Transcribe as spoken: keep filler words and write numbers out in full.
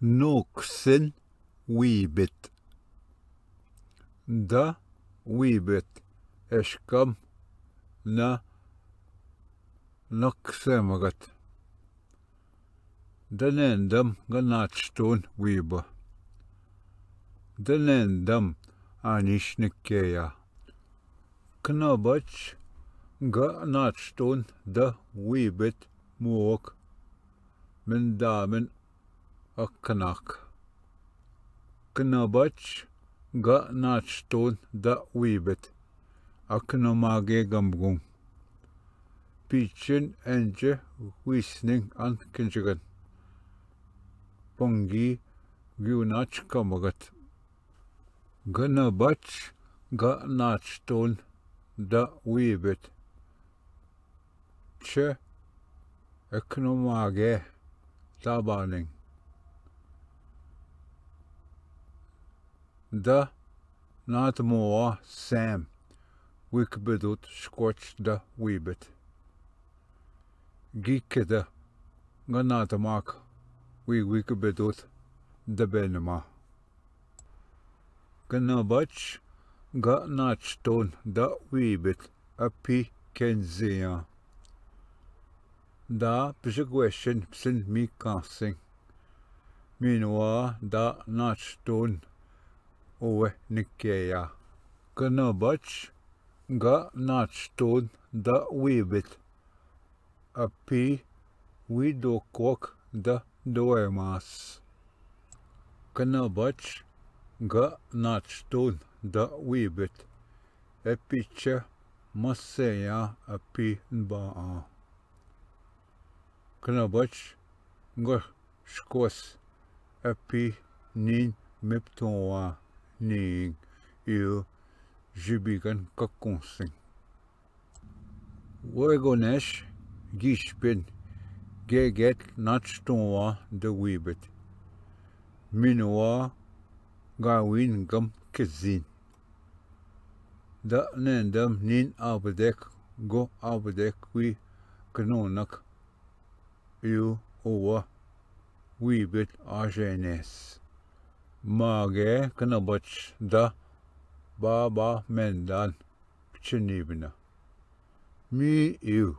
Noksen wibet. Da wibet eskam na noksemagat. Da nendam ga nachton wiba. Da nendam anish nikkeya. Knabach ga nachton da wibet muok mendamen aknak. Knabach ga nachton da wibet aknamage gamgung. Pichin enje wisning an kinjagan. Pangi gyunach kamagat. Knabach ga nachton da wibet. Che eknomage tabaning. Da natmoa sam wikbedut shkoch da wibet. Gikeda ga natmak wi wikbedut da benma. Knabach ga nachton da wibet api kenzeya. Da pjagweshin psin mi kansing. Minwa da nachton uwe nikkeya. Knabach ga nachton da wibet api wi dokwak da doemas. Knabach ga nachton da wibet epicha maseya api nbaa. Knabach ga shkos api nin meptonwa ning il jibigan kakunsing. Wegonesh gishpin geget nachtonwa da wibet. Minwa gawin gam kezin. Da nendam nin abdek go abdek wi knonak iu uwa wibet ajenes. Mage knabach da baba mendan pchenibna. Mi iu